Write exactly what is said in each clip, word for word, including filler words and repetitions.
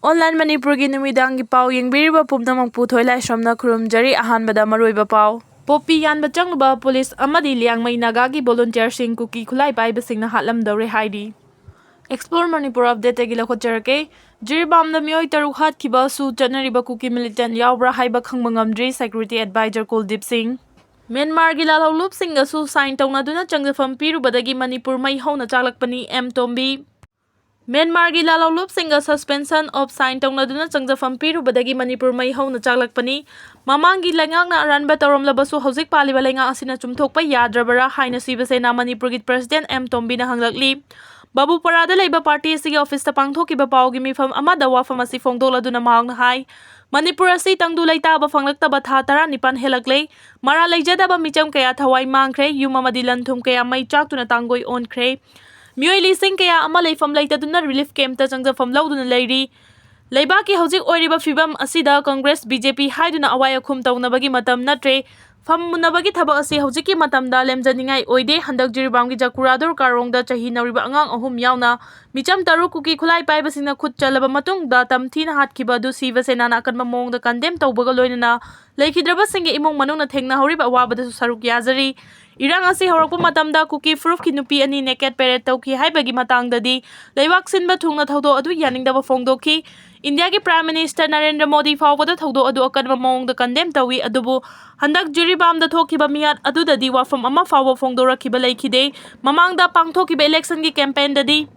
Online ꯃꯅꯤꯄꯨꯔꯒꯤ ꯅꯨꯃꯤꯗꯥꯡꯒꯤ ꯄꯥꯎ ꯌꯦꯡꯕꯤꯔꯤꯕ ꯄꯨꯝꯅꯃꯛꯄꯨ ꯊꯣꯏꯂꯥꯏꯁ꯭ꯔꯝꯅ ꯈꯨꯔꯨꯝꯖꯔꯤ꯫ ꯑꯍꯥꯟꯕꯗ ꯃꯔꯨꯑꯣꯏꯕ ꯄꯥꯎ꯫ ꯄꯣꯄꯤ ꯌꯥꯟꯕ ꯆꯪꯂꯨꯕ ꯄꯨꯂꯤꯁ ꯑꯃꯗꯤ ꯂꯤꯌꯥꯡꯃꯩ ꯅꯥꯒꯥꯒꯤ ꯚꯣꯂꯨꯟꯇꯤꯌꯔꯁꯤꯡ ꯀꯨꯀꯤ ꯈꯨꯠꯂꯥꯏ ꯄꯥꯏꯕꯁꯤꯡꯅ ꯍꯥꯠꯂꯝꯗꯧꯔꯦ ꯍꯥꯏꯔꯤ꯫ Explore Manipur Updateꯇꯒꯤ ꯂꯧꯈꯠꯆꯔꯛꯀꯦ꯫ ꯖꯤꯔꯤꯕꯥꯝꯗ ꯃꯤꯑꯣꯏ ꯇꯔꯨꯛ ꯍꯥꯠꯈꯤꯕ ꯑꯁꯨ ꯆꯠꯅꯔꯤꯕ ꯀꯨꯀꯤ militant ꯌꯥꯎꯕ꯭ꯔꯥ ꯍꯥꯏꯕ ꯈꯪꯕ ꯉꯝꯗ꯭ꯔꯤ, Security Advisor ꯀꯨꯜꯗꯤꯞ ꯁꯤꯡ꯫ ꯃ꯭ꯌꯥꯟꯃꯥꯔꯒꯤ ꯂꯥꯜꯍꯧꯂꯨꯞꯁꯤꯡꯒꯁꯨ sign ꯇꯧꯅꯗꯨꯅ ꯆꯪꯖꯐꯝ ꯄꯤꯔꯨꯕꯗꯒꯤ ꯃꯅꯤꯄꯨꯔ ꯃꯩ ꯍꯧꯅ ꯆꯥꯛꯂꯛꯄꯅꯤ, ꯑꯦꯝ ꯇꯣꯝꯕꯤ꯫ ꯃ꯭ꯌꯥꯟꯃꯥꯔꯒꯤ ꯂꯥꯜꯍꯧꯂꯨꯞꯁꯤꯡꯒ suspension of sign ꯇꯧꯅꯗꯨꯅ ꯆꯪꯖꯐꯝ ꯄꯤꯔꯨꯕꯗꯒꯤ ꯃꯅꯤꯄꯨꯔ ꯃꯩ ꯍꯧꯅ ꯆꯥꯛꯂꯛꯄꯅꯤ꯫ ꯃꯃꯥꯡꯒꯤ ꯂꯩꯉꯥꯛꯅ ꯑꯔꯥꯟꯕ ꯇꯧꯔꯝꯂꯕꯁꯨ ꯍꯧꯖꯤꯛ ꯄꯥꯜꯂꯤꯕ ꯂꯩꯉꯥꯛ ꯑꯁꯤꯅ ꯆꯨꯝꯊꯣꯛꯄ ꯌꯥꯗ꯭ꯔꯕꯔꯥ ꯍꯥꯏꯅ ꯁꯤꯕꯁꯦꯅꯥ ꯃꯅꯤꯄꯨꯔꯒꯤ President ꯑꯦꯝ ꯇꯣꯝꯕꯤꯅ ꯍꯪꯂꯛꯂꯤ꯫ ꯕꯥꯕꯨꯄꯥꯔꯥꯗ ꯂꯩꯕ party ꯑꯁꯤꯒꯤ officeꯇ ꯄꯥꯡꯊꯣꯛꯈꯤꯕ ꯄꯥꯎꯒꯤ ꯃꯤꯐꯝ ꯑꯃꯗ ꯋꯥꯐꯝ ꯑꯁꯤ ꯐꯣꯡꯗꯣꯛꯂꯗꯨꯅ ꯃꯍꯥꯛꯅ ꯍꯥꯏ, ꯃꯅꯤꯄꯨꯔ ꯑꯁꯤ ꯇꯪꯗꯨ ꯂꯩꯇꯥꯕ ꯐꯪꯂꯛꯇꯕ ꯊꯥ ꯇꯔꯥꯅꯤꯄꯥꯟ ꯍꯦꯜꯂꯛꯂꯦ꯫ ꯃꯔꯥꯜ ꯂꯩꯖꯗꯕ ꯃꯤꯆꯝ ꯀꯌꯥ ꯊꯋꯥꯏ ꯃꯥꯡꯈ꯭ꯔꯦ꯫ ꯌꯨꯝ ꯑꯃꯗꯤ ꯂꯟ ꯊꯨꯝ ꯀꯌꯥ ꯃꯩ ꯆꯥꯛꯇꯨꯅ ꯇꯥꯡꯒꯣꯏ ꯑꯣꯟꯈ꯭ꯔꯦ꯫ ꯃꯤꯑꯣꯏ ꯂꯤꯁꯤꯡ ꯀꯌꯥ ꯑꯃ ꯂꯩꯐꯝ ꯂꯩꯇꯗꯨꯅ relief campꯇ ꯆꯪꯖꯐꯝ ꯂꯧꯗꯨꯅ ꯂꯩꯔꯤ꯫ ꯂꯩꯕꯥꯛꯀꯤ ꯍꯧꯖꯤꯛ ꯑꯣꯏꯔꯤꯕ ꯐꯤꯕꯝ ꯑꯁꯤꯗ Congress, BJP ꯍꯥꯏꯗꯨꯅ ꯑꯋꯥꯏ ꯑꯈꯨꯝ ꯇꯧꯅꯕꯒꯤ ꯃꯇꯝ ꯅꯠꯇ꯭ꯔꯦ꯫ ꯐꯝꯃꯨꯟꯅꯕꯒꯤ ꯊꯕꯛ ꯑꯁꯤ ꯍꯧꯖꯤꯛꯀꯤ ꯃꯇꯝꯗ ꯂꯦꯝꯖꯅꯤꯡꯉꯥꯏ ꯑꯣꯏꯗꯦ꯫ ꯍꯟꯗꯛ ꯖꯤꯔꯤꯕꯥꯝꯒꯤ ꯖꯀꯨꯔꯥꯗꯨꯔ ꯀꯥꯔꯣꯡꯗ ꯆꯍꯤ ꯅꯧꯔꯤꯕ ꯑꯉꯥꯡ ꯑꯍꯨꯝ ꯌꯥꯎꯅ ꯃꯤꯆꯝ ꯇꯔꯨꯛ ꯀꯨꯀꯤ ꯈꯨꯠꯂꯥꯏ ꯄꯥꯏꯕꯁꯤꯡꯅ ꯈꯨꯠ ꯆꯜꯂꯕ ꯃꯇꯨꯡꯗ ꯇꯝꯊꯤꯅ ꯍꯥꯠꯈꯤꯕ ꯑꯗꯨ ꯁꯤꯕ ꯁꯦꯅꯥꯅ ꯑꯀꯟꯕ ꯃꯑꯣꯡꯗ condemn ꯇꯧꯕꯒ ꯂꯣꯏꯅꯅ ꯂꯩꯈꯤꯗ꯭ꯔꯕꯁꯤꯡꯒꯤ ꯏꯃꯨꯡ ꯃꯅꯨꯡꯅ ꯊꯦꯡꯅꯍꯧꯔꯤꯕ ꯑꯋꯥꯕꯗꯁꯨ ꯁꯔꯨꯛ ꯌꯥꯖꯔꯤ꯫ ꯏꯔꯥꯡ ꯑꯁꯤ ꯍꯧꯔꯛꯄ ꯃꯇꯝꯗ ꯀꯨꯀꯤ ꯐꯨꯔꯨꯞꯀꯤ ꯅꯨꯄꯤ ꯑꯅꯤ naked parade ꯇꯧꯈꯤ ꯍꯥꯏꯕꯒꯤ ꯃꯇꯥꯡꯗꯗꯤ ꯂꯩꯕꯥꯛ ꯁꯤꯟꯕ ꯊꯨꯡꯅ ꯊꯧꯗꯣꯛ ꯑꯗꯨ ꯌꯥꯅꯤꯡꯗꯕ ꯐꯣꯡꯗꯣꯛꯈꯤ꯫ ꯏꯟꯗꯤꯌꯥꯒꯤ Prime Minister ꯅꯔꯦꯟꯗ꯭ꯔ ꯃꯣꯗꯤ ꯐꯥꯎꯕꯗ ꯊꯧꯗꯣꯛ ꯑꯗꯨ ꯑꯀꯟꯕ ꯃꯑꯣꯡꯗ condemn ꯇꯧꯏ, ꯑꯗꯨꯕꯨ ꯍꯟꯗꯛ ꯖꯤꯔꯤꯕꯥꯝꯗ ꯊꯣꯛꯈꯤꯕ ꯃꯤꯍꯥꯠ ꯑꯗꯨꯗꯗꯤ ꯋꯥꯐꯝ ꯑꯃ ꯐꯥꯎꯕ ꯐꯣꯡꯗꯣꯔꯛꯈꯤꯕ ꯂꯩꯈꯤꯗꯦ꯫ ꯃꯃꯥꯡꯗ ꯄꯥꯡꯊꯣꯛꯈꯤꯕ electionꯒꯤ campaignꯗꯗꯤ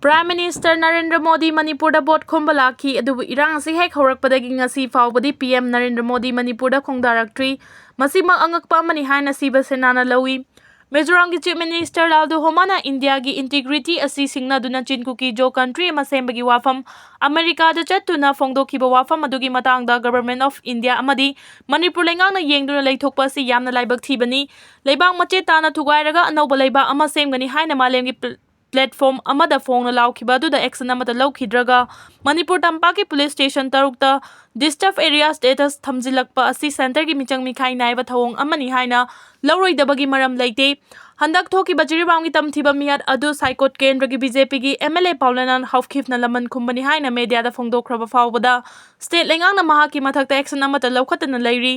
Prime Minister ꯅꯔꯦꯟꯗ꯭ꯔ ꯃꯣꯗꯤ ꯃꯅꯤꯄꯨꯔꯗ vote ꯈꯣꯝꯕ ꯂꯥꯛꯈꯤ, ꯑꯗꯨꯕꯨ ꯏꯔꯥꯡ ꯑꯁꯤ ꯍꯦꯛ ꯍꯧꯔꯛꯄꯗꯒꯤ ꯉꯁꯤ ꯐꯥꯎꯕꯗꯤ PM ꯅꯔꯦꯟꯗ꯭ꯔ ꯃꯣꯗꯤ ꯃꯅꯤꯄꯨꯔꯗ ꯈꯣꯡꯗꯥꯔꯛꯇ꯭ꯔꯤ꯫ ꯃꯁꯤꯃꯛ ꯑꯉꯛꯄ ꯑꯃꯅꯤ ꯍꯥꯏꯅ ꯁꯤꯕ ꯁꯦꯅꯥꯅ ꯂꯧꯏ꯫ ꯃꯤꯖꯣꯔꯥꯝꯒꯤ Chief Minister ꯂꯥꯜꯗꯨꯍꯣꯃꯥꯅ ꯏꯟꯗꯤꯌꯥꯒꯤ integrity ꯑꯁꯤ ꯁꯤꯡꯅꯗꯨꯅ ꯆꯤꯟ ꯀꯨꯀꯤ ꯖꯣ country ꯑꯃ ꯁꯦꯝꯕꯒꯤ ꯋꯥꯐꯝ ꯑꯃꯦꯔꯤꯀꯥꯗ ꯆꯠꯇꯨꯅ ꯐꯣꯡꯗꯣꯛꯈꯤꯕ ꯋꯥꯐꯝ ꯑꯗꯨꯒꯤ ꯃꯇꯥꯡꯗ Government of India ꯑꯃꯗꯤ ꯃꯅꯤꯄꯨꯔ ꯂꯩꯉꯥꯛꯅ ꯌꯦꯡꯗꯨꯅ ꯂꯩꯊꯣꯛꯄ ꯑꯁꯤ ꯌꯥꯝꯅ ꯂꯥꯏꯕꯛ ꯊꯤꯕꯅꯤ꯫ ꯂꯩꯕꯥꯛ ꯃꯆꯦꯠ ꯇꯥꯅ ꯊꯨꯒꯥꯏꯔꯒ ꯑꯅꯧꯕ ꯂꯩꯕꯥꯛ ꯑꯃ ꯁꯦꯝꯒꯅꯤ ꯍꯥꯏꯅ ꯃꯥꯂꯦꯝꯒꯤ pl-, platform ꯑꯃꯗ ꯐꯣꯡꯅ ꯂꯥꯎꯈꯤꯕ ꯑꯗꯨꯗ action ꯑꯃꯠꯇ ꯂꯧꯈꯤꯗ꯭ꯔꯒ ꯃꯅꯤꯄꯨꯔ ꯇꯝꯄꯥꯛꯀꯤ police station ꯇꯔꯨꯛꯇ disturb area status ꯊꯝꯖꯤꯜꯂꯛꯄ ꯑꯁꯤ centreꯒꯤ ꯃꯤꯆꯪ ꯃꯤꯈꯥꯏ ꯅꯥꯏꯕ ꯊꯧꯑꯣꯡ ꯑꯃꯅꯤ ꯍꯥꯏꯅ ꯂꯧꯔꯣꯏꯗꯕꯒꯤ ꯃꯔꯝ ꯂꯩꯇꯦ꯫ ꯍꯟꯗꯛ ꯊꯣꯛꯈꯤꯕ ꯖꯤꯔꯤꯕꯥꯝꯒꯤ ꯇꯝꯊꯤꯕ ꯃꯤꯍꯥꯠ ꯑꯗꯨ ꯁꯥꯏꯀꯣꯠ ꯀꯦꯟꯗ꯭ꯔꯒꯤ ꯕꯤ ꯖꯦ ꯄꯤꯒꯤ ꯑꯦꯝ ꯑꯦꯜ ꯑꯦ ꯄꯥꯎꯂꯦꯅꯥꯟ ꯍꯥꯎꯀꯤꯞꯅ ꯂꯃꯟ ꯈꯨꯝꯕꯅꯤ ꯍꯥꯏꯅ ꯃꯦꯗꯤꯌꯥꯗ ꯐꯣꯡꯗꯣꯛꯈ꯭ꯔꯕ ꯐꯥꯎꯕꯗ ꯁ꯭ꯇꯦꯠ ꯂꯩꯉꯥꯛꯅ ꯃꯍꯥꯛꯀꯤ ꯃꯊꯛꯇ ꯑꯦꯛꯁꯟ ꯑꯃꯠꯇ ꯂꯧꯈꯠꯇꯅ ꯂꯩꯔꯤ꯫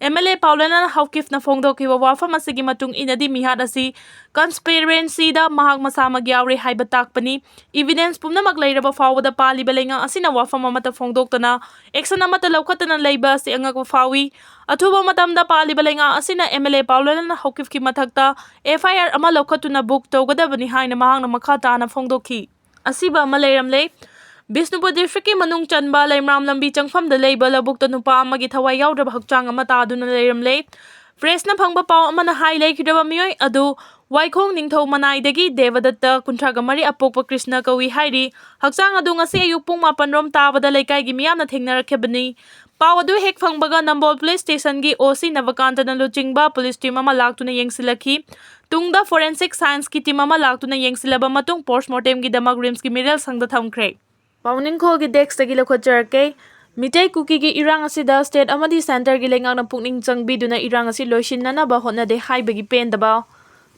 ꯑꯦꯝ ꯑꯦꯜ ꯑꯦ ꯄꯥꯎꯂꯦꯅꯥꯟ ꯍꯥꯎꯀꯤꯞꯅ ꯐꯣꯡꯗꯣꯛꯈꯤꯕ ꯋꯥꯐꯝ ꯑꯁꯤꯒꯤ ꯃꯇꯨꯡ ꯏꯟꯅꯗꯤ ꯃꯤꯍꯥꯠ ꯑꯁꯤ ꯀꯟꯁꯄꯤꯔꯦꯟꯁꯤꯗ ꯃꯍꯥꯛ ꯃꯁꯥꯃꯛ ꯌꯥꯎꯔꯦ ꯍꯥꯏꯕ ꯇꯥꯛꯄꯅꯤ꯫ ꯏꯚꯤꯗꯦꯟꯁ ꯄꯨꯝꯅꯃꯛ ꯂꯩꯔꯕ ꯐꯥꯎꯕꯗ ꯄꯥꯜꯂꯤꯕ ꯂꯩꯉꯥꯛ ꯑꯁꯤꯅ ꯋꯥꯐꯝ ꯑꯃꯠꯇ ꯐꯣꯡꯗꯣꯛꯇꯅ ꯑꯦꯛꯁꯟ ꯑꯃꯠꯇ ꯂꯧꯈꯠꯇꯅ ꯂꯩꯕ ꯑꯁꯤ ꯑꯉꯛꯄ ꯐꯥꯎꯏ꯫ ꯑꯊꯨꯕ ꯃꯇꯝꯗ ꯄꯥꯜꯂꯤꯕ ꯂꯩꯉꯥꯛ ꯑꯁꯤꯅ ꯑꯦꯝ ꯑꯦꯜ ꯑꯦ ꯄꯥꯎꯂꯦꯅꯥꯟ ꯍꯥꯎꯀꯤꯞꯀꯤ ꯃꯊꯛꯇ ꯑꯦꯐ ꯑꯥꯏ ꯑꯥꯔ ꯑꯃ ꯂꯧꯈꯠꯇꯨꯅ ꯕꯨꯛ ꯇꯧꯒꯗꯕꯅꯤ ꯍꯥꯏꯅ ꯃꯍꯥꯛꯅ ꯃꯈꯥ ꯇꯥꯅ ꯐꯣꯡꯗꯣꯛꯈꯤ꯫ ꯑꯁꯤꯕ ꯑꯃ ꯂꯩꯔꯝꯂꯦ꯫ ꯕꯤꯁꯅꯨꯄꯨꯔ ꯗꯤꯁꯇ꯭ꯔꯤꯛꯀꯤ ꯃꯅꯨꯡ ꯆꯟꯕ ꯂꯩꯃꯔꯥꯝ ꯂꯝꯕꯤ ꯆꯪꯐꯝꯗ ꯂꯩꯕ ꯂꯧꯕꯨꯛꯇ ꯅꯨꯄꯥ ꯑꯃꯒꯤ ꯊꯋꯥꯏ ꯌꯥꯎꯗ꯭ꯔꯕ ꯍꯛꯆꯥꯡ ꯑꯃ ꯇꯥꯗꯨꯅ ꯂꯩꯔꯝꯂꯦ꯫ ꯄ꯭ꯔꯦꯁꯅ ꯐꯪꯕ ꯄꯥꯎ ꯑꯃꯅ ꯍꯥꯏ, ꯂꯩꯈꯤꯗ꯭ꯔꯕ ꯃꯤꯑꯣꯏ ꯑꯗꯨ ꯋꯥꯏꯈꯣꯡ ꯅꯤꯡꯊꯧ ꯃꯅꯥꯏꯗꯒꯤ ꯗꯦꯕꯗꯠꯇ, ꯀꯨꯟꯊ꯭ꯔꯥꯒ ꯃꯔꯤ, ꯑꯄꯣꯛꯄ ꯀ꯭ꯔꯤꯁꯅ ꯀꯧꯏ ꯍꯥꯏꯔꯤ꯫ ꯍꯛꯆꯥꯡ ꯑꯗꯨ ꯉꯁꯤ ꯑꯌꯨꯛ ꯄꯨꯡ ꯃꯥꯄꯟ ꯔꯣꯝ ꯇꯥꯕꯗ ꯂꯩꯀꯥꯏꯒꯤ ꯃꯤꯌꯥꯝꯅ ꯊꯦꯡꯅꯔꯛꯈꯤꯕꯅꯤ꯫ ꯄꯥꯎ ꯑꯗꯨ ꯍꯦꯛ ꯐꯪꯕꯒ ꯅꯝꯕꯣꯜ ꯄꯨꯂꯤꯁ ꯁ꯭ꯇꯦꯁꯟꯒꯤ ꯑꯣ ꯁꯤ ꯅꯕꯀꯥꯟꯇꯅ ꯂꯨꯆꯤꯡꯕ ꯄꯨꯂꯤꯁ ꯇꯤꯝ ꯑꯃ ꯂꯥꯛꯇꯨꯅ ꯌꯦꯡꯁꯤꯜꯂꯛꯈꯤ꯫ ꯇꯨꯡꯗ ꯐꯣꯔꯦꯟꯁꯤꯛ ꯁꯥꯏꯟꯁꯀꯤ ꯇꯤꯝ ꯑꯃ ꯂꯥꯛꯇꯨꯅ ꯌꯦꯡꯁꯤꯜꯂꯕ ꯃꯇꯨꯡ ꯄꯣꯁꯃꯣꯔꯇꯦꯝꯒꯤꯗꯃꯛ ꯔꯤꯝꯁꯀꯤ ꯃꯤꯔꯦꯜ ꯁꯪꯗ ꯊꯝꯈ꯭ꯔꯦ꯫ ꯄꯥꯎꯅꯤꯡꯈꯣꯜꯒꯤ ꯗꯦꯁ꯭ꯛꯇꯒꯤ ꯂꯧꯈꯠꯆꯔꯛꯀꯦ꯫ ꯃꯤꯇꯩ ꯀꯨꯀꯤꯒꯤ ꯏꯔꯥꯡ ꯑꯁꯤꯗ ꯁ꯭ꯇꯦꯠ ꯑꯃꯗꯤ ꯁꯦꯟꯇꯔꯒꯤ ꯂꯩꯉꯥꯛꯅ ꯄꯨꯛꯅꯤꯡ ꯆꯪꯕꯤꯗꯨꯅ ꯏꯔꯥꯡ ꯑꯁꯤ ꯂꯣꯏꯁꯤꯟꯅꯅꯕ ꯍꯣꯠꯅꯗꯦ ꯍꯥꯏꯕꯒꯤ ꯄꯦꯟꯗꯕ꯫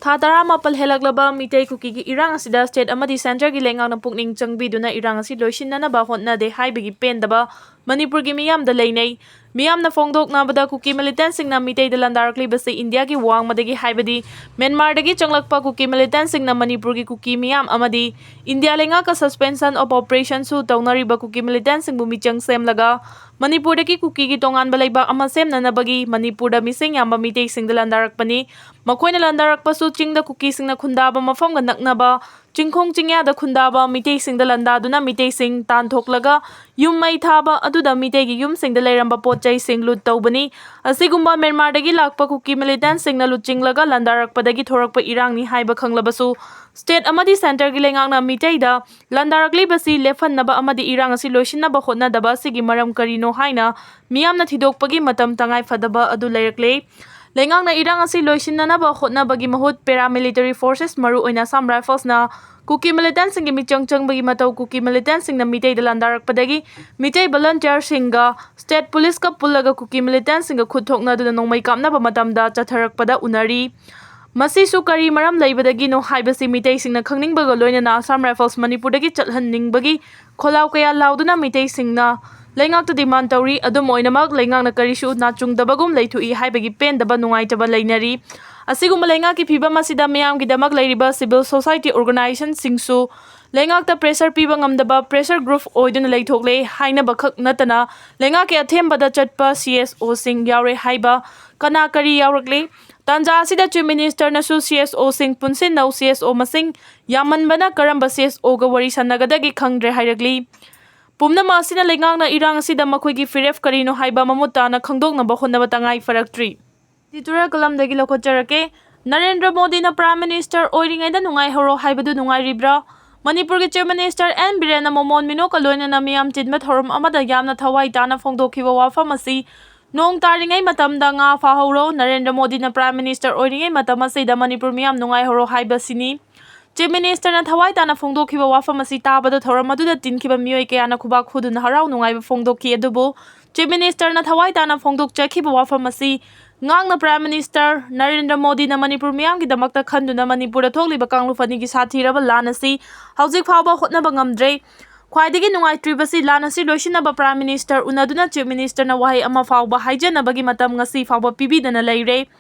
ꯊꯥ ꯇꯔꯥꯃꯥꯄꯜ ꯍꯦꯜꯂꯛꯂꯕ ꯃꯤꯇꯩ ꯀꯨꯀꯤꯒꯤ ꯏꯔꯥꯡ ꯑꯁꯤꯗ ꯁ꯭ꯇꯦꯠ ꯑꯃꯗꯤ ꯁꯦꯟꯇꯔꯒꯤ ꯂꯩꯉꯥꯛꯅ ꯄꯨꯛꯅꯤꯡ ꯆꯪꯕꯤꯗꯨꯅ ꯏꯔꯥꯡ ꯑꯁꯤ ꯂꯣꯏꯁꯤꯟꯅꯅꯕ ꯍꯣꯠꯅꯗꯦ ꯍꯥꯏꯕꯒꯤ ꯄꯦꯟꯗꯕ ꯃꯅꯤꯄꯨꯔꯒꯤ ꯃꯤꯌꯥꯝꯗ ꯂꯩꯅꯩ꯫ ꯃꯤꯌꯥꯝꯅ ꯐꯣꯡꯗꯣꯛꯅꯕꯗ ꯀꯨꯀꯤ ꯃꯤꯂꯤꯇꯦꯟꯠꯁꯤꯡꯅ ꯃꯤꯇꯩꯗ ꯂꯥꯟꯗꯥꯔꯛꯂꯤꯕꯁꯤ ꯏꯟꯗꯤꯌꯥꯒꯤ ꯋꯥꯡꯃꯗꯒꯤ, ꯍꯥꯏꯕꯗꯤ ꯃ꯭ꯌꯥꯟꯃꯥꯔꯗꯒꯤ ꯆꯪꯂꯛꯄ ꯀꯨꯀꯤ ꯃꯤꯂꯤꯇꯦꯟꯠꯁꯤꯡꯅ ꯃꯅꯤꯄꯨꯔꯒꯤ ꯀꯨꯀꯤ ꯃꯤꯌꯥꯝ ꯑꯃꯗꯤ ꯏꯟꯗꯤꯌꯥ ꯂꯩꯉꯥꯛꯀ suspension of operationꯁꯨ ꯇꯧꯅꯔꯤꯕ ꯀꯨꯀꯤ ꯃꯤꯂꯤꯇꯦꯟꯠꯁꯤꯡꯕꯨ ꯃꯤꯆꯪ ꯁꯦꯝꯂꯒ ꯃꯅꯤꯄꯨꯔꯗꯒꯤ ꯀꯨꯀꯤꯒꯤ ꯇꯣꯉꯥꯟꯕ ꯂꯩꯕꯥꯛ ꯑꯃ ꯁꯦꯝꯅꯅꯕꯒꯤ ꯃꯅꯤꯄꯨꯔꯗ ꯃꯤꯁꯤꯡ ꯌꯥꯝꯕ ꯃꯤꯇꯩꯁꯤꯡꯗ ꯂꯥꯟꯗꯥꯔꯛꯄꯅꯤ꯫ ꯃꯈꯣꯏꯅ ꯂꯥꯟꯗꯥꯔꯛꯄꯁꯨ ꯆꯤꯡꯗ ꯀꯨꯀꯤꯁꯤꯡꯅ ꯈꯨꯟꯗꯥꯕ ꯃꯐꯝꯒ ꯅꯛꯅꯕ ꯆꯤꯡꯈꯣꯡ ꯆꯤꯡꯌꯥꯗ ꯈꯨꯟꯗꯥꯕ ꯃꯤꯇꯩꯁꯤꯡꯗ ꯂꯥꯟꯗꯥꯗꯨꯅ ꯃꯤꯇꯩꯁꯤꯡ ꯇꯥꯟꯊꯣꯛꯂꯒ ꯌꯨꯝ ꯃꯩ ꯊꯥꯕ ꯑꯗꯨꯗ ꯃꯤꯇꯩꯒꯤ ꯌꯨꯝꯁꯤꯡꯗ ꯂꯩꯔꯝꯕ ꯄꯣꯠ ꯆꯩꯁꯤꯡ ꯂꯨꯠ ꯇꯧꯕꯅꯤ꯫ ꯑꯁꯤꯒꯨꯝꯕ ꯃ꯭ꯌꯥꯟꯃꯥꯔꯗꯒꯤ ꯂꯥꯛꯄ ꯀꯨꯀꯤ ꯃꯤꯂꯤꯇꯦꯟꯠꯁꯤꯡꯅ ꯂꯨꯆꯤꯡꯂꯒ ꯂꯥꯟꯗꯥꯔꯛꯄꯗꯒꯤ ꯊꯣꯔꯛꯄ ꯏꯔꯥꯡꯅꯤ ꯍꯥꯏꯕ ꯈꯪꯂꯕꯁꯨ ꯁ꯭ꯇꯦꯠ ꯑꯃꯗꯤ ꯁꯦꯟꯇꯔꯒꯤ ꯂꯩꯉꯥꯛꯅ ꯃꯤꯇꯩꯗ ꯂꯥꯟꯗꯥꯔꯛꯂꯤꯕꯁꯤ ꯂꯦꯞꯍꯟꯅꯕ ꯑꯃꯗꯤ ꯏꯔꯥꯡ ꯑꯁꯤ ꯂꯣꯏꯁꯤꯟꯅꯕ ꯍꯣꯠꯅꯗꯕ ꯑꯁꯤꯒꯤ ꯃꯔꯝ ꯀꯔꯤꯅꯣ ꯍꯥꯏꯅ ꯃꯤꯌꯥꯝꯅ ꯊꯤꯗꯣꯛꯄꯒꯤ ꯃꯇꯝ ꯇꯉꯥꯏ ꯐꯗꯕ ꯑꯗꯨ ꯂꯩꯔꯛꯂꯦ꯫ ꯂꯩꯉꯥꯛꯅ ꯏꯔꯥꯡ ꯑꯁꯤ ꯂꯣꯏꯁꯤꯟꯅꯅꯕ ꯍꯣꯠꯅꯕꯒꯤ ꯃꯍꯨꯠ paramilitary forces, ꯃꯔꯨꯑꯣꯏꯅ Assam Riflesꯅ ꯀꯨꯀꯤ ꯃꯤꯂꯤꯇꯦꯟꯠꯁꯤꯡꯒꯤ ꯃꯤꯆꯪ ꯆꯪꯕꯒꯤ ꯃꯇꯧ ꯀꯨꯀꯤ ꯃꯤꯂꯤꯇꯦꯟꯠꯁꯤꯡꯅ ꯃꯤꯇꯩꯗ ꯂꯥꯟꯗꯥꯔꯛꯄꯗꯒꯤ ꯃꯤꯇꯩ ꯚꯣꯂꯨꯟꯇꯤꯌꯔꯁꯤꯡꯒ ꯁ꯭ꯇꯦꯠ ꯄꯨꯂꯤꯁꯀ ꯄꯨꯜꯂꯒ ꯀꯨꯀꯤ ꯃꯤꯂꯤꯇꯦꯟꯠꯁꯤꯡꯒ ꯈꯨꯠ ꯊꯣꯛꯅꯗꯨꯅ ꯅꯣꯡꯃꯩ ꯀꯥꯞꯅꯕ ꯃꯇꯝꯗ ꯆꯠꯊꯔꯛꯄꯗ ꯎꯅꯔꯤ꯫ ꯃꯁꯤꯁꯨ ꯀꯔꯤ ꯃꯔꯝ ꯂꯩꯕꯗꯒꯤꯅꯣ ꯍꯥꯏꯕꯁꯤ ꯃꯤꯇꯩꯁꯤꯡꯅ ꯈꯪꯅꯤꯡꯕꯒ ꯂꯣꯏꯅꯅ ꯑꯁꯥꯝ ꯔꯥꯏꯐꯜꯁ ꯃꯅꯤꯄꯨꯔꯗꯒꯤ ꯆꯠꯍꯟꯅꯤꯡꯕꯒꯤ ꯈꯣꯜꯂꯥꯎ ꯀꯌꯥ ꯂꯥꯎꯗꯨꯅ ꯃꯤꯇꯩꯁꯤꯡꯅ ꯂꯩꯉꯥꯛꯇ demand ꯇꯧꯔꯤ꯫ ꯑꯗꯨꯝ ꯑꯣꯏꯅꯃꯛ, ꯂꯩꯉꯥꯛꯅ ꯀꯔꯤꯁꯨ ꯅꯥꯆꯨꯡꯗꯕꯒꯨꯝ ꯂꯩꯊꯣꯛꯏ ꯍꯥꯏꯕꯒꯤ ꯄꯦꯟꯗꯕ ꯅꯨꯡꯉꯥꯏꯇꯕ ꯂꯩꯅꯔꯤ꯫ ꯑꯁꯤꯒꯨꯝꯕ ꯂꯩꯉꯥꯛꯀꯤ ꯐꯤꯕꯝ ꯑꯁꯤꯗ ꯃꯤꯌꯥꯝꯒꯤꯗꯃꯛ ꯂꯩꯔꯤꯕ civil society organization ꯁꯤꯡꯁꯨ ꯂꯩꯉꯥꯛꯇ pressure ꯄꯤꯕ ꯉꯝꯗꯕ pressure group ꯑꯣꯏꯗꯨꯅ ꯂꯩꯊꯣꯛꯂꯦ ꯍꯥꯏꯅꯕ ꯈꯛ ꯅꯠꯇꯅ, ꯂꯩꯉꯥꯛꯀꯤ ꯑꯊꯦꯝꯕꯗ ꯆꯠꯄ C S O ꯁꯤꯡ ꯌꯥꯎꯔꯦ ꯍꯥꯏꯕ ꯀꯅꯥ ꯀꯔꯤ ꯌꯥꯎꯔꯛꯂꯤ? ꯇꯥꯟꯖꯥ ꯑꯁꯤꯗ Chief Minister ꯅꯁꯨ C S O ꯁꯤꯡ ꯄꯨꯟꯁꯤꯟꯅꯧ, C S O ꯃꯁꯤꯡ ꯌꯥꯝꯃꯟꯕꯅ ꯀꯔꯝꯕ C S O ꯒ ꯋꯥꯔꯤ ꯁꯥꯟꯅꯒꯗꯒꯦ ꯈꯪꯗ꯭ꯔꯦ ꯍꯥꯏꯔꯛꯂꯤ꯫ ꯄꯨꯝꯅꯃꯛ ꯑꯁꯤꯅ ꯂꯩꯉꯥꯛꯅ ꯏꯔꯥꯡ ꯑꯁꯤꯗ ꯃꯈꯣꯏꯒꯤ ꯐꯤꯔꯦꯞ ꯀꯔꯤꯅꯣ ꯍꯥꯏꯕ ꯃꯃꯨꯠ ꯇꯥꯅ ꯈꯪꯗꯣꯛꯅꯕ ꯍꯣꯠꯅꯕ ꯇꯉꯥꯏ ꯐꯔꯛꯇ꯭ꯔꯤ꯫ Editorial column ꯗꯒꯤ ꯂꯧꯈꯠꯆꯔꯛꯀꯦ꯫ ꯅꯔꯦꯟꯗ꯭ꯔ ꯃꯣꯗꯤꯅ Prime Minister ꯑꯣꯏꯔꯤꯉꯩꯗ ꯅꯨꯡꯉꯥꯏꯍꯧꯔꯣ ꯍꯥꯏꯕꯗꯨ ꯅꯨꯡꯉꯥꯏꯔꯤꯕ꯭ꯔꯥ? ꯃꯅꯤꯄꯨꯔꯒꯤ Chief Minister N ꯕꯤꯔꯦꯟꯅ ꯃꯣꯃꯣꯟ ꯃꯤꯅꯣꯛꯀ ꯂꯣꯏꯅꯅ ꯃꯤꯌꯥꯝ ꯇꯤꯟꯕ ꯊꯧꯔꯝ ꯑꯃꯗ ꯌꯥꯝꯅ ꯊꯋꯥꯏ ꯇꯥꯅ ꯐꯣꯡꯗꯣꯛꯈꯤꯕ ꯋꯥꯐꯝ ꯑꯁꯤ, "ꯅꯣꯡ ꯇꯥꯔꯤꯉꯩ ꯃꯇꯝꯗ ꯉꯥ ꯐꯥꯍꯧꯔꯣ"꯫ ꯅꯔꯦꯟꯗ꯭ꯔ ꯃꯣꯗꯤꯅ Prime Minister ꯑꯣꯏꯔꯤꯉꯩ ꯃꯇꯝ ꯑꯁꯤꯗ ꯃꯅꯤꯄꯨꯔ ꯃꯤꯌꯥꯝ ꯅꯨꯡꯉꯥꯏꯍꯧꯔꯣ ꯍꯥꯏꯕꯁꯤꯅꯤ꯫ Chief Minister ꯅ ꯊꯋꯥꯏ ꯇꯥꯅ ꯐꯣꯡꯗꯣꯛꯈꯤꯕ ꯋꯥꯐꯝ ꯑꯁꯤ ꯇꯥꯕꯗ ꯊꯧꯔꯝ ꯑꯗꯨꯗ ꯇꯤꯟꯈꯤꯕ ꯃꯤꯑꯣꯏ ꯀꯌꯥꯅ ꯈꯨꯕꯥꯛ ꯈꯨꯗꯨꯅ ꯍꯔꯥꯎ ꯅꯨꯡꯉꯥꯏꯕ ꯐꯣꯡꯗꯣꯛꯈꯤ꯫ ꯑꯗꯨꯕꯨ Chief Minister ꯅ ꯊꯋꯥꯏ ꯇꯥꯅ ꯐꯣꯡꯗꯣꯛꯆꯈꯤꯕ ꯋꯥꯐꯝ ꯑꯁꯤ ꯉꯥꯛꯅ Prime Minister ꯅꯔꯦꯟꯗ꯭ꯔ ꯃꯣꯗꯤꯅ ꯃꯅꯤꯄꯨꯔ ꯃꯤꯌꯥꯝꯒꯤꯗꯃꯛꯇ ꯈꯟꯗꯨꯅ ꯃꯅꯤꯄꯨꯔꯗ ꯊꯣꯛꯂꯤꯕ ꯀꯥꯡꯂꯨꯞ ꯑꯅꯤꯒꯤ ꯁꯥꯊꯤꯔꯕ ꯂꯥꯟ ꯑꯁꯤ ꯍꯧꯖꯤꯛ ꯐꯥꯎꯕ ꯍꯣꯠꯅꯕ ꯉꯝꯗ꯭ꯔꯦ꯫ ꯈ꯭ꯋꯥꯏꯗꯒꯤ ꯅꯨꯡꯉꯥꯏꯇ꯭ꯔꯤꯕꯁꯤ, ꯂꯥꯟ ꯑꯁꯤ ꯂꯣꯏꯁꯤꯟꯅꯕ Prime Minister ꯎꯅꯗꯨꯅ Chief Minister ꯅ ꯋꯥꯍꯩ ꯑꯃ ꯐꯥꯎꯕ ꯍꯥꯏꯖꯅꯕꯒꯤ ꯃꯇꯝ ꯉꯁꯤ ꯐꯥꯎꯕ ꯄꯤꯕꯤꯗꯅ ꯂꯩꯔꯦ꯫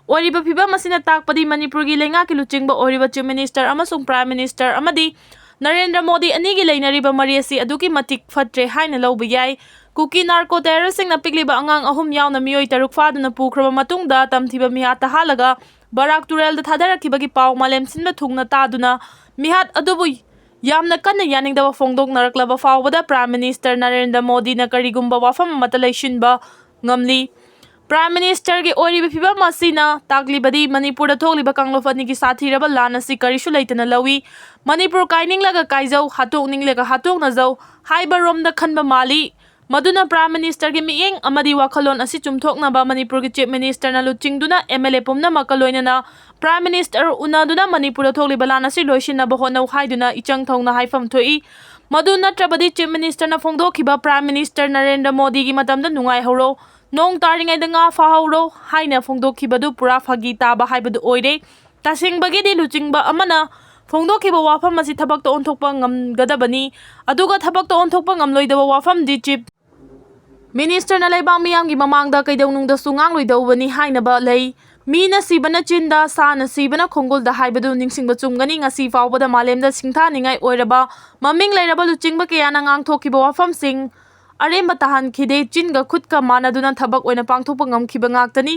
ꯑꯣꯏꯔꯤꯕ ꯐꯤꯕꯝ ꯑꯁꯤꯅ ꯇꯥꯛꯄꯗꯤ ꯃꯅꯤꯄꯨꯔꯒꯤ ꯂꯩꯉꯥꯛꯀꯤ ꯂꯨꯆꯤꯡꯕ ꯑꯣꯏꯔꯤꯕ Chief Minister ꯑꯃꯁꯨꯡ Prime Minister ꯑꯃꯗꯤ ꯅꯔꯦꯟꯗ꯭ꯔ ꯃꯣꯗꯤ ꯑꯅꯤꯒꯤ ꯂꯩꯅꯔꯤꯕ ꯃꯔꯤ ꯑꯁꯤ ꯑꯗꯨꯛꯀꯤ ꯃꯇꯤꯛ ꯐꯠꯇ꯭ꯔꯦ ꯍꯥꯏꯅ ꯂꯧꯕ ꯌꯥꯏ꯫ ꯀꯨꯀꯤ narco terrorist ꯁꯤꯡꯅ ꯄꯤꯛꯂꯤꯕ ꯑꯉꯥꯡ ꯑꯍꯨꯝ ꯌꯥꯎꯅ ꯃꯤꯑꯣꯏ ꯇꯔꯨꯛ ꯐꯥꯗꯨꯅ ꯄꯨꯈ꯭ꯔꯕ ꯃꯇꯨꯡꯗ ꯇꯝꯊꯤꯕ ꯃꯤꯍꯥꯠꯇ ꯍꯥꯠꯂꯒ ꯕꯔꯥꯛ ꯇꯨꯔꯦꯜꯗ ꯊꯥꯗꯔꯛꯈꯤꯕꯒꯤ ꯄꯥꯎ ꯃꯥꯂꯦꯝ ꯁꯤꯟꯕ ꯊꯨꯡꯅ ꯇꯥꯗꯨꯅ ꯃꯤꯍꯥꯠ ꯑꯗꯨꯕꯨ ꯌꯥꯝꯅ ꯀꯟꯅ ꯌꯥꯅꯤꯡꯗꯕ ꯐꯣꯡꯗꯣꯛꯅꯔꯛꯂꯕ ꯐꯥꯎꯕꯗ Prime Minister ꯅꯔꯦꯟꯗ꯭ꯔ ꯃꯣꯗꯤꯅ ꯀꯔꯤꯒꯨꯝꯕ ꯋꯥꯐꯝ ꯑꯃꯠꯇ ꯂꯩꯁꯤꯟꯕ ꯉꯝꯂꯤ꯫ Prime Minister ꯒꯤ ꯑꯣꯏꯔꯤꯕ ꯐꯤꯕꯝ ꯑꯁꯤꯅ ꯇꯥꯛꯂꯤꯕꯗꯤ ꯃꯅꯤꯄꯨꯔꯗ ꯊꯣꯛꯂꯤꯕ ꯀꯥꯡꯂꯨꯞ ꯑꯅꯤꯒꯤ ꯁꯥꯊꯤꯔꯕ ꯂꯥꯟ ꯑꯁꯤ ꯀꯔꯤꯁꯨ ꯂꯩꯇꯅ ꯂꯧꯏ꯫ ꯃꯅꯤꯄꯨꯔ ꯀꯥꯏꯅꯤꯡꯂꯒ ꯀꯥꯏꯖꯧ, ꯍꯥꯠꯇꯣꯛꯅꯤꯡꯂꯒ ꯍꯥꯠꯇꯣꯛꯅꯖꯧ ꯍꯥꯏꯕ ꯔꯣꯝꯗ ꯈꯟꯕ ꯃꯥꯜꯂꯤ꯫ ꯃꯗꯨꯅ Prime Minister ꯒꯤ ꯃꯤꯠꯌꯦꯡ ꯑꯃꯗꯤ ꯋꯥꯈꯜꯂꯣꯟ ꯑꯁꯤ ꯆꯨꯝꯊꯣꯛꯅꯕ ꯃꯅꯤꯄꯨꯔꯒꯤ Chief Minister ꯅ ꯂꯨꯆꯤꯡꯗꯨꯅ M L A ꯄꯨꯝꯅꯃꯛꯀ ꯂꯣꯏꯅꯅ Prime Minister ꯎꯅꯗꯨꯅ ꯃꯅꯤꯄꯨꯔꯗ ꯊꯣꯛꯂꯤꯕ ꯂꯥꯟ ꯑꯁꯤ ꯂꯣꯏꯁꯤꯟꯅꯕ ꯍꯣꯠꯅꯧ ꯍꯥꯏꯗꯨꯅ ꯏꯆꯪ ꯊꯧꯅ ꯍꯥꯏꯐꯝ ꯊꯣꯛꯏ꯫ ꯃꯗꯨ ꯅꯠꯇ꯭ꯔꯕꯗꯤ Chief Minister ꯅ ꯐꯣꯡꯗꯣꯛꯈꯤꯕ Prime Minister ꯅꯔꯦꯟꯗ꯭ꯔ ꯃꯣꯗꯤꯒꯤ ꯃꯇꯝꯗ ꯅꯨꯡꯉꯥꯏꯍꯧꯔꯣ, "ꯅꯣꯡ ꯇꯥꯔꯤꯉꯩꯗ ꯉꯥ ꯐꯥꯍꯧꯔꯣ" ꯍꯥꯏꯅ ꯐꯣꯡꯗꯣꯛꯈꯤꯕꯗꯨ ꯄꯨꯔꯥ ꯐꯥꯒꯤ ꯇꯥꯕ ꯍꯥꯏꯕꯗꯨ ꯑꯣꯏꯔꯦ꯫ ꯇꯁꯦꯡꯕꯒꯤꯗꯤ ꯂꯨꯆꯤꯡꯕ ꯑꯃꯅ ꯐꯣꯡꯗꯣꯛꯈꯤꯕ ꯋꯥꯐꯝ ꯑꯁꯤ ꯊꯕꯛꯇ ꯑꯣꯟꯊꯣꯛꯄ ꯉꯝꯒꯗꯕꯅꯤ꯫ ꯑꯗꯨꯒ ꯊꯕꯛꯇ ꯑꯣꯟꯊꯣꯛꯄ ꯉꯝꯂꯣꯏꯗꯕ ꯋꯥꯐꯝꯗꯤ ꯆꯤꯐ ꯃꯤꯅꯤꯁꯇꯔꯅ ꯂꯩꯕꯥꯛ ꯃꯤꯌꯥꯝꯒꯤ ꯃꯃꯥꯡꯗ ꯀꯩꯗꯧꯅꯨꯡꯗꯁꯨ ꯉꯥꯡꯂꯣꯏꯗꯧꯕꯅꯤ ꯍꯥꯏꯅꯕ ꯂꯩ꯫ "ꯃꯤꯅ ꯁꯤꯕꯅ ꯆꯤꯟꯗ, ꯁꯥꯅ ꯁꯤꯕꯅ ꯈꯣꯡꯒꯨꯜꯗ" ꯍꯥꯏꯕꯗꯨ ꯅꯤꯡꯁꯤꯡꯕ ꯆꯨꯝꯒꯅꯤ꯫ ꯉꯁꯤ ꯐꯥꯎꯕꯗ ꯃꯥꯂꯦꯝꯗ ꯁꯤꯡꯊꯥꯅꯤꯡꯉꯥꯏ ꯑꯣꯏꯔꯕ ꯃꯃꯤꯡ ꯂꯩꯔꯕ ꯂꯨꯆꯤꯡꯕ ꯀꯌꯥꯅ ꯉꯥꯡꯊꯣꯛꯈꯤꯕ ꯋꯥꯐꯝꯁꯤꯡ ꯑꯔꯦꯝꯕ ꯇꯥꯍꯟꯈꯤꯗꯦ꯫ ꯆꯤꯟꯒ ꯈꯨꯠꯀ ꯃꯥꯟꯅꯗꯨꯅ ꯊꯕꯛ ꯑꯣꯏꯅ ꯄꯥꯡꯊꯣꯛꯄ ꯉꯝꯈꯤꯕ ꯉꯥꯛꯇꯅꯤ꯫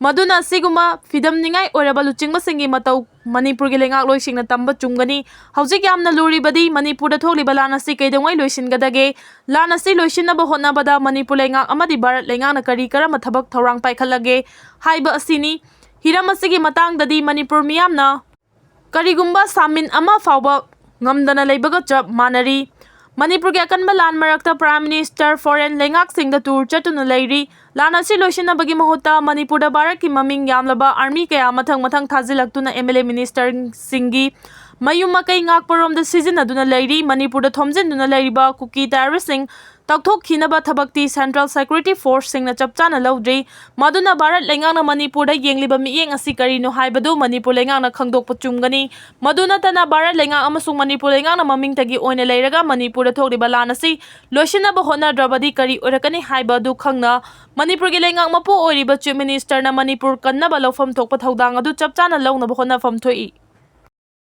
ꯃꯗꯨꯅ ꯑꯁꯤꯒꯨꯝꯕ ꯐꯤꯗꯝꯅꯤꯡꯉꯥꯏ ꯑꯣꯏꯔꯕ ꯂꯨꯆꯤꯡꯕꯁꯤꯡꯒꯤ ꯃꯇꯧ ꯃꯅꯤꯄꯨꯔꯒꯤ ꯂꯩꯉꯥꯛꯂꯣꯏꯁꯤꯡꯅ ꯇꯝꯕ ꯆꯨꯝꯒꯅꯤ꯫ ꯍꯧꯖꯤꯛ ꯌꯥꯝꯅ ꯂꯨꯔꯤꯕꯗꯤ ꯃꯅꯤꯄꯨꯔꯗ ꯊꯣꯛꯂꯤꯕ ꯂꯥꯟ ꯑꯁꯤ ꯀꯩꯗꯧꯉꯩ ꯂꯣꯏꯁꯤꯟꯒꯗꯒꯦ? ꯂꯥꯟ ꯑꯁꯤ ꯂꯣꯏꯁꯤꯟꯅꯕ ꯍꯣꯠꯅꯕꯗ ꯃꯅꯤꯄꯨꯔ ꯂꯩꯉꯥꯛ ꯑꯃꯗꯤ ꯚꯥꯔꯠ ꯂꯩꯉꯥꯛꯅ ꯀꯔꯤ ꯀꯔꯝꯕ ꯊꯕꯛ ꯊꯧꯔꯥꯡ ꯄꯥꯏꯈꯠꯂꯒꯦ ꯍꯥꯏꯕ ꯑꯁꯤꯅꯤ꯫ ꯍꯤꯔꯝ ꯑꯁꯤꯒꯤ ꯃꯇꯥꯡꯗꯗꯤ ꯃꯅꯤꯄꯨꯔ ꯃꯤꯌꯥꯝꯅ ꯀꯔꯤꯒꯨꯝꯕ ꯁꯥꯃꯤꯟ ꯑꯃ ꯐꯥꯎꯕ ꯉꯝꯗꯅ ꯂꯩꯕꯒ ꯆꯞ ꯃꯥꯟꯅꯔꯤ꯫ ꯃꯅꯤꯄꯨꯔꯒꯤ ꯑꯀꯟꯕ ꯂꯥꯟ ꯃꯔꯛꯇ ꯄ꯭ꯔꯥꯏꯝ ꯃꯤꯅꯤꯁꯇꯔ ꯐꯣꯔꯦꯟ ꯂꯩꯉꯥꯛꯁꯤꯡꯗ ꯇꯨꯔ ꯆꯠꯇꯨꯅ ꯂꯩꯔꯤ꯫ ꯂꯥꯟ ꯑꯁꯤ ꯂꯣꯏꯁꯤꯟꯅꯕꯒꯤ ꯃꯍꯨꯠꯇ ꯃꯅꯤꯄꯨꯔꯗ ꯚꯥꯔꯠꯀꯤ ꯃꯃꯤꯡ ꯌꯥꯝꯂꯕ ꯑꯥꯔꯃꯤ ꯀꯌꯥ ꯃꯊꯪ ꯃꯊꯪ ꯊꯥꯖꯤꯜꯂꯛꯇꯨꯅ ꯑꯦꯝ ꯑꯦꯜ ꯑꯦ ꯃꯤꯅꯤꯁꯇꯔꯁꯤꯡꯒꯤ ꯃꯌꯨꯝ ꯃꯀꯩ ꯉꯥꯛꯄꯔꯣꯝꯗ ꯁꯤꯖꯤꯟꯅꯗꯨꯅ ꯂꯩꯔꯤ꯫ ꯃꯅꯤꯄꯨꯔꯗ ꯊꯣꯝꯖꯤꯟꯗꯨꯅ ꯂꯩꯔꯤꯕ ꯀꯨꯀꯤ ꯇꯦꯔꯣꯔꯤꯁꯁꯤꯡ ꯇꯧꯊꯣꯛꯈꯤꯅꯕ ꯊꯕꯛꯇꯤ ꯁꯦꯟꯇ꯭ꯔꯦꯜ ꯁꯦꯀ꯭ꯌꯨꯔꯤꯇꯤ ꯐꯣꯔꯁꯁꯤꯡꯅ ꯆꯞ ꯆꯥꯅ ꯂꯧꯗ꯭ꯔꯤ꯫ ꯃꯗꯨꯅ ꯚꯥꯔꯠ ꯂꯩꯉꯥꯛꯅ ꯃꯅꯤꯄꯨꯔꯗ ꯌꯦꯡꯂꯤꯕ ꯃꯤꯠꯌꯦꯡ ꯑꯁꯤ ꯀꯔꯤꯅꯣ ꯍꯥꯏꯕꯗꯨ ꯃꯅꯤꯄꯨꯔ ꯂꯩꯉꯥꯛꯅ ꯈꯪꯗꯣꯛꯄ ꯆꯨꯝꯒꯅꯤ꯫ ꯃꯗꯨ ꯅꯠꯇꯅ ꯚꯥꯔꯠ ꯂꯩꯉꯥꯛ ꯑꯃꯁꯨꯡ ꯃꯅꯤꯄꯨꯔ ꯂꯩꯉꯥꯛꯅ ꯃꯃꯤꯡꯇꯒꯤ ꯑꯣꯏꯅ ꯂꯩꯔꯒ ꯃꯅꯤꯄꯨꯔꯗ ꯊꯣꯛꯂꯤꯕ ꯂꯥꯟ ꯑꯁꯤ ꯂꯣꯏꯁꯤꯟꯅꯕ ꯍꯣꯠꯅꯗ꯭ꯔꯕꯗꯤ ꯀꯔꯤ ꯑꯣꯏꯔꯛꯀꯅꯤ ꯍꯥꯏꯕ ꯑꯗꯨ ꯈꯪꯅ ꯃꯅꯤꯄꯨꯔꯒꯤ ꯂꯩꯉꯥꯛ ꯃꯄꯨ ꯑꯣꯏꯔꯤꯕ ꯆꯤꯐ ꯃꯤꯅꯤꯁꯇꯔꯅ ꯃꯅꯤꯄꯨꯔ ꯀꯟꯅꯕ ꯂꯧꯐꯝ ꯊꯣꯛꯄ ꯊꯧꯗꯥꯡ ꯑꯗꯨ ꯆꯞ ꯆꯥꯅ ꯂꯧꯅꯕ ꯍꯣꯠꯅꯐꯝ ꯊꯣꯛꯏ꯫